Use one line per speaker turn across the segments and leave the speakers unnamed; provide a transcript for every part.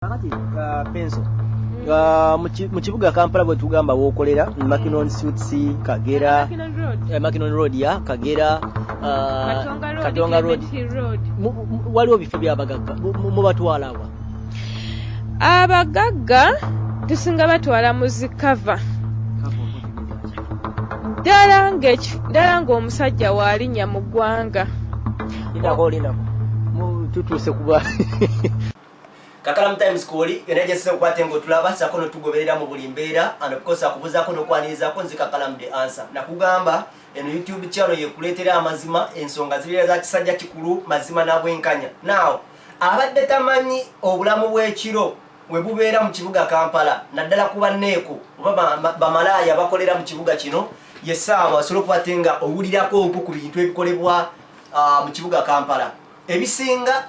Kakati Penso, mu kibuga Kampala bwe tugamba wookolera Mackinon Suites, Kagera,
Mackinon Road.
Mackinon Road ya Kagera,
Katonga Road,
Katonga Road.
Clement Hill Road.
Waliwo bifo by'abagagga, mubatwala wa?
Abagagga tusinga batwala mu zikava ddala ddala ng'omusajja waalinnya mu ggwanga.
Lindako, lindako. Tutuuse kuba Kakalamu Times kwoli yonna gyesiza okukwata nga otulaba sako notugoberera mu buli mbeera, and of course akubuzaako n'okwanirizaako nze Kakalamu The Answer. Nakugamba eno YouTube channel yekuleetera amazima, ensonga zibeera za kisajja kikulu, mazima na bwenkanya. Now abadde tamanyi obulamu bw'ekiro we bubeera mu kibuga Kampala, naddala ku banneeko oba bamalaaya bakolera mu kibuga kino, ye ssaawa osobola okuba ate nga owulirako okwo ku bintu ebikolebwa mu kibuga Kampala. Ebisinga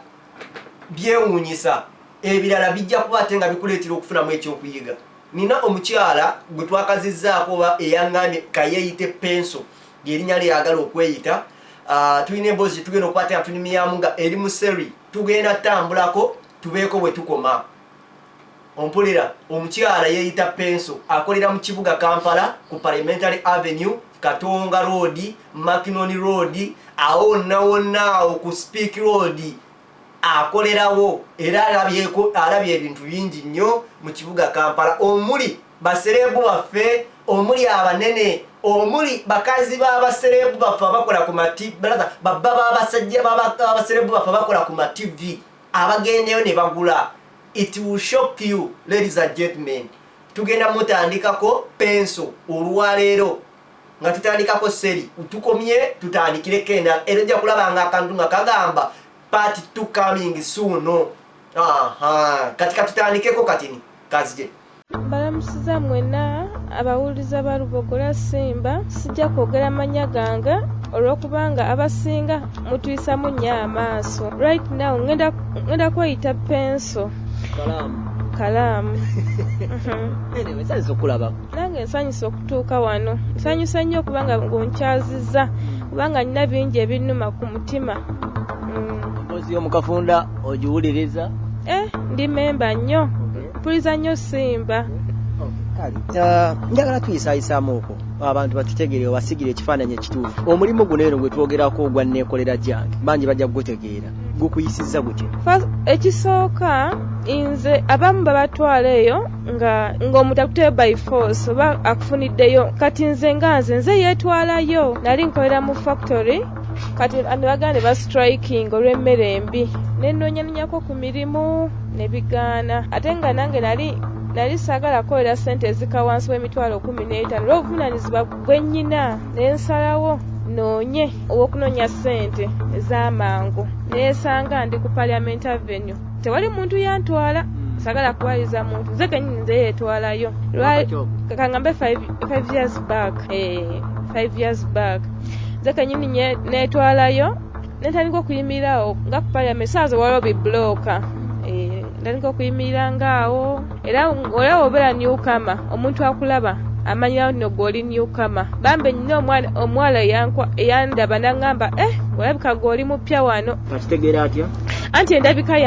byewuunyisa, ebirala bijja kuba ate nga bikuleetera okufunamu ekyokuyiga. Nina omukyala gwe twakazizzaako oba eyaŋŋambye kayeeyite Penso, lyerinnya lyeyagala okweyita. Tulina emboozi gye tugenda okuba ate nga tunyumyamu nga eri mu seri, tugenda tambulako tubeeko bwe tukoma. Ompulira, omukyala yeeyita Penso, akolera mu kibuga Kampala ku Parliamentary Avenue, Katonga Road, Mackinon Road, awo wonna wonna awo ku Speke Road akolerawo, era alabyeko, alabye ebintu bingi nnyo mu kibuga Kampala, omuli ba celeb baffe, omuli abanene, omuli bakazi b'aba celeb baffe abakola ku mati, brother, babba b'abasajja b'aba celeb baffe abakola ku ma TV, abagendeyo ne bagula. It will shock you, ladies and gentlemen. Tugenda mutandikako Penso olwaleero nga tutandikako seri, tukomye tutandikireko endala, era ojja kulaba nga akantu nga kagamba part 2 coming soon. Aha, kati katutandikeko katini kazije.
Mbalamusiza mwenna abawuliriza ba Lubogola Simba. Sijja kwogera mannya gange olw'okubanga abasinga mutuyisamu nnyo amaaso. Right now ngenda kweyita Penso.
Kalaamu.
Kalaamu.
Anyway, nsanyusa okulaba.
Nange nsanyusa okutuuka wano. Nsanyusa nnyo okubanga ng'onkyazizza, kubanga nnina bingi ebinnuma ku mutima.
Emboozi y'omukafunda ogiwuliriza?
Eh, ndi memba nnyo. Mpuliriza nnyo Simba.
Kale, njagala tuyisaayisaamu okwo abantu batutegeere, obasigire ekifaananyi ekituufu. Omulimu guno eno gwe twogerako ogwa neekolera gyange, bangi bajja kugutegeera. Gukuyisizza gutya?
Ekisooka nze abamu babatwala eyo nga ng'omuntu akuteyo by force oba akufuniddeyo. Kati nze nga nze yeetwalayo, nali nkolera mu factory, kati ne bagamba ne bastriking olw'emmere embi, ne nnoonyanonyako ku mirimu ne bigaana. Ate nga nange nali saagala kukolera ssente ezika wansi w'emitwalo 15 olw'obuvunaanyizibwa bwe nnyina, ne nsalawo noonye ow'okunoonya ssente ez'amangu. Neesanga ndi ku Parliament Avenue, tewali muntu yantwala, saagala kuwaliriza muntu, nze kennyini nze yeetwalayo. Kangambe 5 years back, 5 years back nze kennyini neetwalayo, nentandika okuyimirira awo nga ku Parliament saazo waliwo bibulooka. Ntandika okuyimirira ngaawo, era olaba obeera newcomer, omuntu akulaba amanyira nno gwe oli newcomer. Bambe nnina omwana omuwala eyandaba n'aŋŋamba, "Eh, olabika gwe oli mupya wano."
Akitegeera atya?
Anti endabika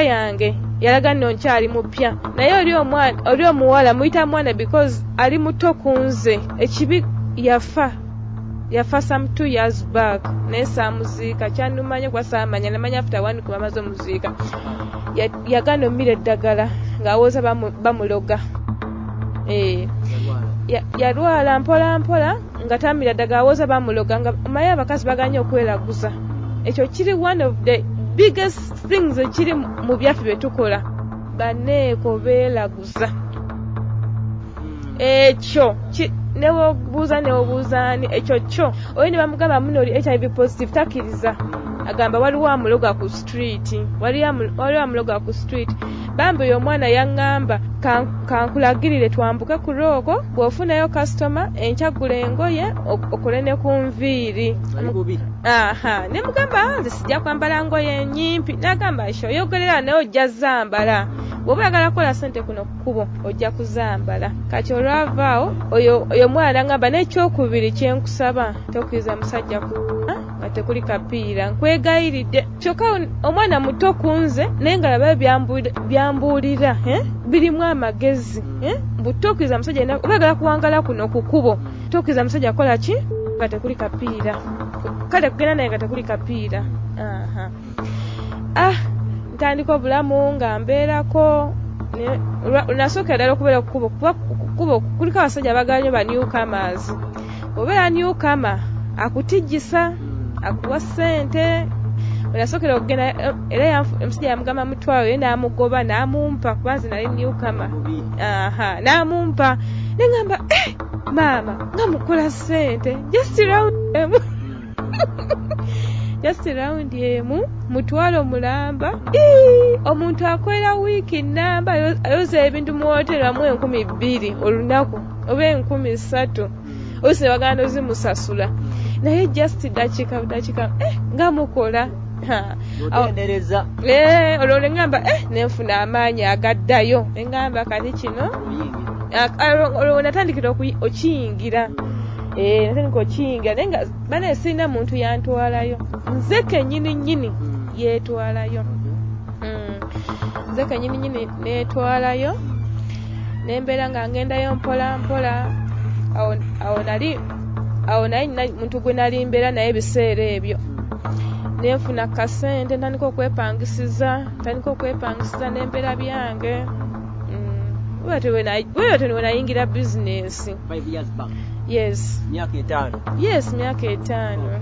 yange yalaga nno nkyali mupya, naye oli omwana, oli omuwala muyita mwana because ali muto ku nze. Ekibi yafa some 2 years back, naye saamuziika, kyannuma nnyo kuba saamanya, namanya after one kuba amaze omuziika. Yagaana ommira eddagala ng'awooza bamuloga. Yalwala mpola mpola nga tamira ddagala, awooza bamuloga, nga omanyi abakazi baganye okweraguza. Ekyo kiri one of the biggest things ekiri mu byaffe bye tukola, banneeko beeraguza. Ekyo newobuuza newobuuza ani, ekyo kyo oyo ne bamugamba muno oli HIV positive, takkiriza, agamba waliwo amuloga ku street, waliwo amuloga ku street. Bambi oyo omwana yaŋŋamba, "Kankulagirire twambuke ku rock, bw'ofunayo kasitoma enkya gula engoye okole ne ku nviiri."
Ali bubi.
Aha, ne mugamba, "Ah, nze sijja kwambala ngoye nyimpi." N'agamba, "Sho oyogerera, naye ojja zambala, bw'oba oyagala kukola ssente kuno kkubo ojja kuzambala." Kati olwavaawo oyo mwana n'aŋŋamba, "N'ekyokubiri kyenkusaba, tokkiriza musajja ku nga tekuli kapiira, nkwegayiridde. Kyokka omwana muto ku nze, naye nga laba byambuulira, birimu amagezi. Mbu tokkiriza musajja yenna, oba oyagala kuwangala kuno ku kkubo, tokkiriza musajja kukola ki nga tekuli kapiira, kale kugenda naye nga tekuli kapiira. Aha. Ah, ntandika obulamu nga mbeerako. Nasookera ddala okubeera ku kkubo, kuba ku kkubo kuliko abasajja abagala nnyo ba newcomers. Obeera newcomer, akutijjisa, akuwa ssente. Wenasookera okugenda, era omusajja yamugamba mutwalo, ye n'amugoba n'amumpa, kuba nze nali newcomer. Aha, n'amumpa, ne ŋŋamba, eh, maama nga mukola ssente just round emu, just round emu mutwalo mulamba. Ii, omuntu akolera wiiki nnamba, ayoza ebintu mu woteri, amuwa 2000 olunaku oba 3000, oluusi ne baganda ozimusasula, naye just dakiika budakiika, eh, nga mukola. Ha.
Otendereza.
Eh, olwo ne ŋŋamba, eh, nenfuna amaanyi agaddayo, ne ŋŋamba kati kino
Oyingira.
Olwo natandikira okiyingira. Eh, natandika okiyingira, naye nga bane sirina muntu yantwalayo, nze kennyini nnyini yeetwalayo. Nze kennyini nnyini neetwalayo, nembeera nga ngendayo mpola mpola. Awo nali nina muntu gwe nali mbeera naye ebiseera ebyo, nenfuna kasente, ntandika okwepangisiza, ntandika okwepangisiza nembeera byange. Bwetyo we nayingira bizinesi.
5 years back.
Yes.
Myaka 5.
Yes, myaka 5.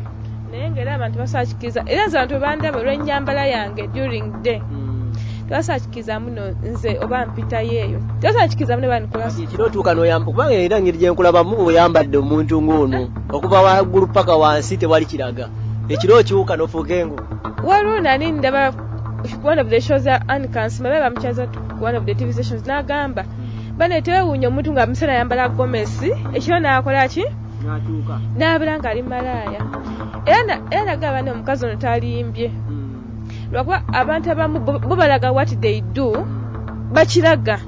Naye ng'era abantu basaakikiriza, era nze abantu bandaba olw'ennyambala yange during day, tebasaakikiriza muno nze oba mpitayo eyo, tebasaakikiriza muno banikola.
Kati ekiro otuuka n'oyamba, kubanga era engeri gye nkulabamu oyambadde omuntu ng'ono okuva waggulu paka wansi tewali kiraga, ekiro okyuka n'ofuuka engo.
Waliwo nali ndaba one of the shows za Anne Kansiime, babe bamukyaza ku one of the TV stations, n'agamba bane tewewuunya omuntu nga musana ayambala gomesi, ekiro n'akola ki?
N'atuuka.
N'abeera ng'ali malaaya. Era nagamba ne omukazi ono talimbye, lwakuba abantu abamu bo balaga what they do, bakiraga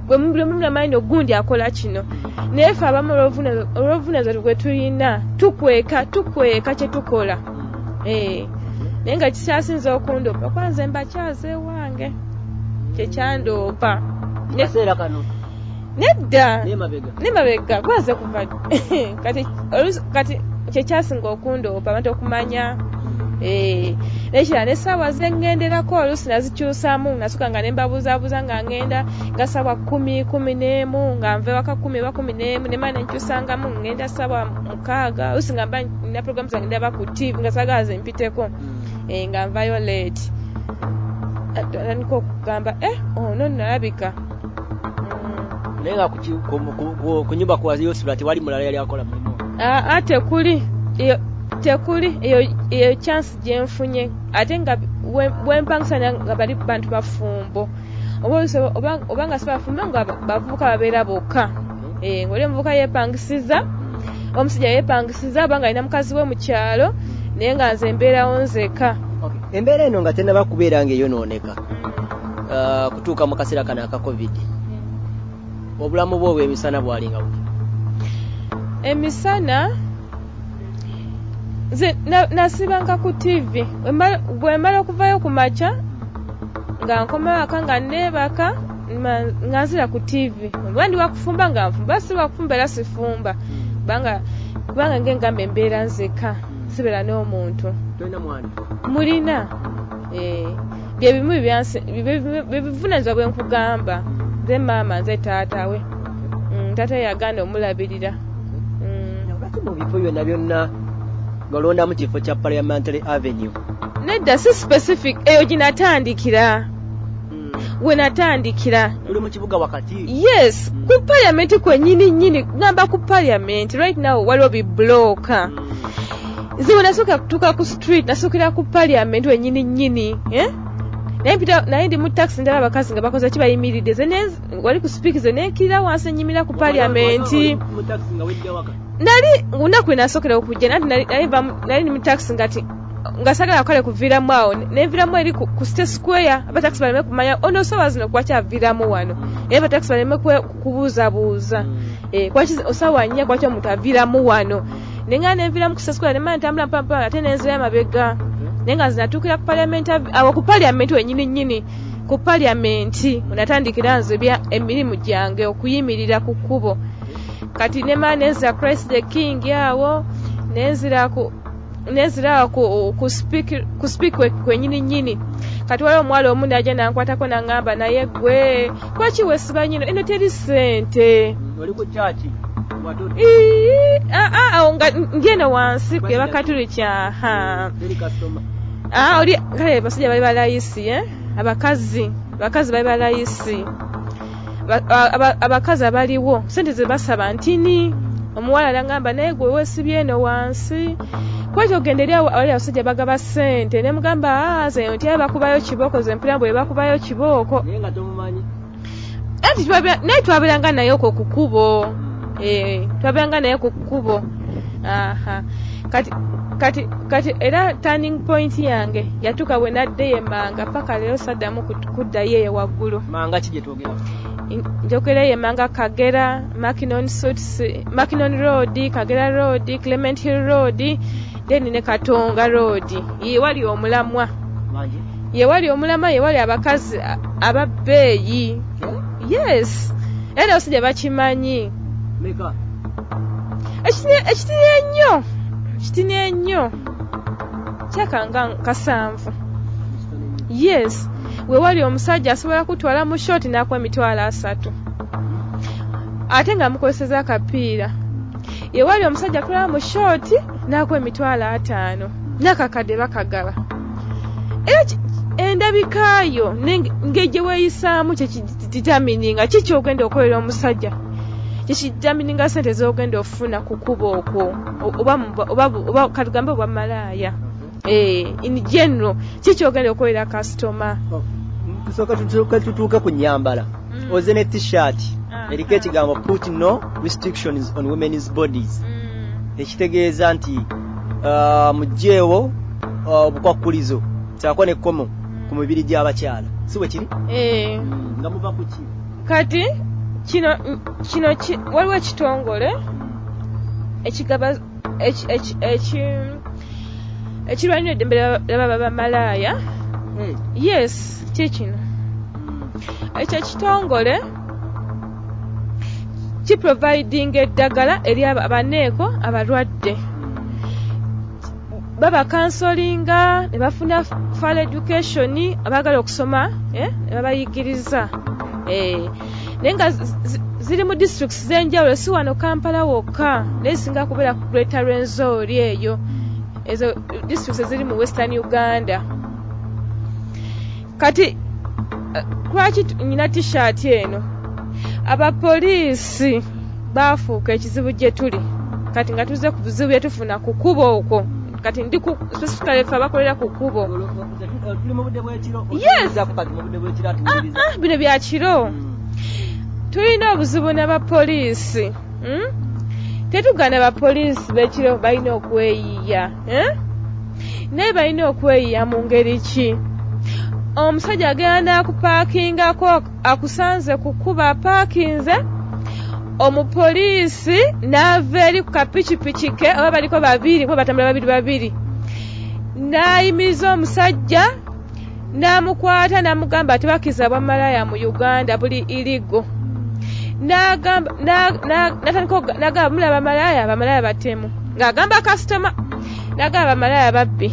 bwe mulamanyi ogundi akola kino, naye ffe abamu olw'obuvunaanyizibwa bwe tulina tukweka kye tukola. Eh, naye nga kikyasinze okundoopa kuba nze mbakyaza ewange, kyekyandoopa.
Kaseera kano?
Nedda.
Nemabega.
Nemabega gwaze kuva kati kati kyekyasinga okundoopa abantu okumanya. Eh, nekirala n'essaawa ze ŋŋenderako oluusi nazikyusaamu, nasooka nga ne mbabuuzaabuuza nga ŋŋenda nga ssaawa 10, 11, nga nva ewaka 10 oba 11, ne mba ne nkyusangamu ŋŋenda ssaawa 6, oluusi nga mba nina programu zange ndaba ku TV nga saagala zimpiteko. Eh, nga nvayo late. Atandika okugamba, eh, ono nno alabika.
Naye nga ku nyumba kwa Yosula tewali mulala yali akola mulimu?
Aa, tekuli. Eyo, tekuli. Eyo chance gye nfunye. Ate nga bwe mpangisa nga bali bantu bafumbo. Oba oluusi oba nga si bafumbo, nga bavubuka babeera bokka. Eh, ng'oli omuvubuka yeepangisiza, omusajja yeepangisiza, oba nga alina mukazi we mu kyalo, naye nga nze mbeerawo nzeka.
Embeera eno nga tennaba kubeera ng'eyonooneka, kutuuka mu kaseera kano aka COVID, obulamu bwo obw'emisana bwalinga butya?
Emisana nze nasibanga ku TV. Bwe mmala okuvayo ku makya nga nkomawo aka nga neebaka, nga nzira ku TV. Oba ndi wakufumba nga nfumba, si wakufumba era sifumba, kubanga ng'engamba embeera nzeka, sibeera n'omuntu.
Tolina mwana?
Mulina. Eh, bye bimu bye bivunaanyizibwa bwe nkugamba. Nze maama, nze taata we. Taata we yagaana omulabirira.
Lwaki mu bifo byonna byonna ng'olondamu kifo kya Parliamentary Avenue?
Nedda, si specific, eyo gye natandikira. We natandikira.
Tuli mu kibuga wakati?
Yes, ku parliament kwennyini nnyini, ngamba ku parliament right now waliwo bibulooka. Nze bwe nasooka kutuuka ku street, nasookera ku parliament wennyini nnyini, eh? Naye mpita, naye ndi mu taxi ndaba abakazi nga bakoze ki, bayimiridde. Nze wali ku speak, nze nenkirira wansi nnyimira ku parliament.
Mu taxi nga wejja waka?
Nali lunaku lwe nasookera okujja, nali ndi mu taxi ngati nga saagala kale kuviiramu awo, ne nviiramu eri ku State Square, abataxi baleme kumanya ono ssaawa zino kwaki aviiramu wano, naye abataxi baleme kubuuzabuuza. Eh, kwaki ssaawa 4 kwaki omuntu aviiramu wano. Naye nga nenviramu ku Square, nemala ntambula mpampa, ate nenzirayo amabega, naye nga nze natuukira ku Parliament, awo ku Parliament wenyini nnyini, ku Parliament wenatandikira nze bya emirimu gyange okuyimirira ku kkubo. Kati nemala nenzira Christ the King awo, nenzira ku nenzira awo ku Speke kwenyini nnyini. Kati waliwo omuwala omu najja nankwatako, naŋŋamba, "Naye gwe kwaki weesiba nyino eno? Teri ssente."
Oli ku kyaki?
Ii, ah, ah, awo nga ndi eno wansi ku Bakatuliki, aha.
Teri kasitoma?
Ah, oli kale basajja bali balayisi, eh? Abakazi bali balayisi. Abakazi abaliwo sente ze basaba ntini. Omuwala nagamba, "Naye gwe weesibye eno wansi, kwaki ogenda eri awo awali abasajja bagaba ssente?" Ne mugamba, "Ah, nze ntya bakubayo kibooko, ze mpulira bwe bakubayo kibooko."
Naye nga tomumanyi?
Anti naye twabeeranga naye okwo ku kkubo. Eh, twabeeranga naye ku kkubo, aha. Kati era turning point yange yatuuka bwe naddeyo emmanga. Paka leero saddamu kuddayo eyo waggulu.
Manga ki gye twogera?
Njogera eyo emmanga, Kagera, Mackinon Suites, Mackinon Road, Kagera Road, Clement Hill Road, then ne Katonga Road. Ye wali omulamwa.
Mangi?
Ye wali omulamwa, ye wali abakazi ababbeeyi. Yes, era abasajja bakimanyi.
Meka?
Ekitini ennyo, kitini ennyo kyakanga 7. Yes, we wali omusajja asobola kutwala mu short n'akuwa 30,000, ate nga mukozeseza akapiira. Ye wali omusajja akulaba mu short n'akuwa 50,000, n'akakadde bakagaba. Era endabikayo n'engeri gye weeyisaamu kyekidetermininga ki kyogenda okukolera omusajja, kyekidetermininga sente z'ogenda okufuna ku kkubo okwo, oba katugambe obwa malaaya. Eh, in general, ki kyogenda okukolera kasitoma.
Tusooka tutuuke ku nyambala. Oze ne T-shirt eriko ekigambo "Put no restrictions on women's bodies", ekitegeeza nti muggyeewo obukwakkulizo saako nekkomo ku mibiri gy'abakyala, si bwe kiri?
Eh.
Nga muva ku ki?
Kati kino waliwo ekitongole ekigaba ekirwanira eddembe ly'abamalaaya. Yes, kikino ekyo ekitongole kiprovidinga eddagala eri abaneeko abalwadde, baba counselinga ne bafuna further education, abaagala okusoma, ne babayigiriza. Naye nga ziri mu districts z'enjawulo, si wano Kampala wokka, naye zisinga kubeera ku Greater Rwenzori eyo, ezo districts eziri mu Western Uganda. Kati lwaki nyina T-shirt eno? Abapoliisi baafuuka ekizibu gye tuli kati, nga tuze ku buzibu bye tufuna ku kkubo okwo. Kati ndi ku specifically ffe abakolera ku kkubo.
Tuli mu budde bw'ekiro?
Yes.
Kati mu budde bw'ekiro
Ah,
atuwuliriza.
ah, bino bya kiro. Tulina obuzibu n'abapoliisi, Tetugaana bapoliisi b'ekiro, balina okweyiya, eh? Naye balina okweyiya mu ngeri ki? Omusajja agenda n'akupaakingako, akusanze ku kkubo apaakinze, omupoliisi n'ava eri ku kapikipiki ke, oba baliko babiri, kuba batambula babiri babiri, n'ayimiriza omusajja n'amukwata n'amugamba, "Tebakkiriza bwamalaaya mu Uganda, buli illegal." N'agamba n'atandika n'agamba, "Mulaba bamalaaya, bamalaaya batemu," ng'agamba kasitoma, n'agamba bamalaaya babbi.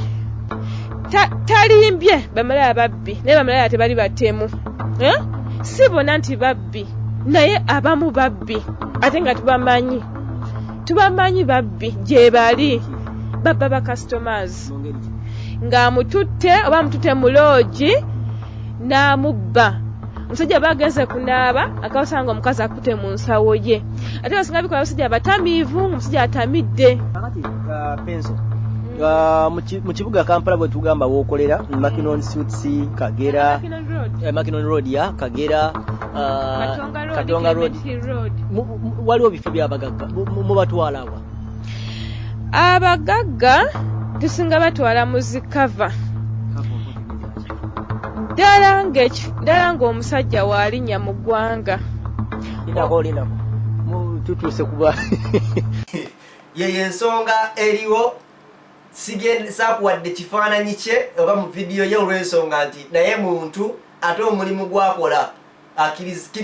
Talimbye, bamalaaya babbi, naye bamalaaya tebali batemu, eh? Si bonna nti babbi, naye abamu babbi, ate nga tubamanyi babbi gye bali, babba ba customers.
Mu ngeri ki?
Ng'amututte oba amututte mu loogi n'amubba. Omusajja aba agenze kunaaba, akawasanga omukazi akutte mu nsawo ye. Ate basinga bikola abasajja abatamiivu, omusajja atamidde.
Kakati Penso, mu kibuga Kampala bwe tugamba wookolera, Mackinon Suites, Kagera,
Mackinon Road.
Mackinon Road, ya Kagera,
Katonga Road,
Katonga Road.
Clement Hill Road.
Waliwo bifo byabagagga, mubatwala wa?
Abagagga tusinga batwala mu zikava ddala ddala ng'omusajja waalinnya mu ggwanga.
Lindako, lindako. Tutuuse kuba Yeyo ensonga eriwo. Saakuwadde kifaananyi kye oba mu vidiyo ye olw'ensonga nti naye muntu, ate omulimu gwakola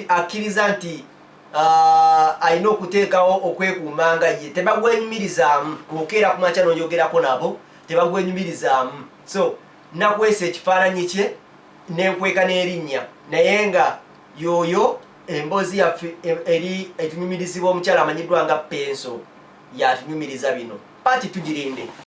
akkiriza nti alina okuteekawo okwekuuma nga ye tebagwenyumirizaamu. Okeera ku makya n'oyogerako nabo, tebagwenyumirizaamu. So nakwesa ekifaananyi kye nenkweka n'erinnya, naye nga yoyo emboozi yaffe eri etunyumirizibwa omukyala amanyiddwa nga Penso, yatunyumiriza bino. Paati tugirinde.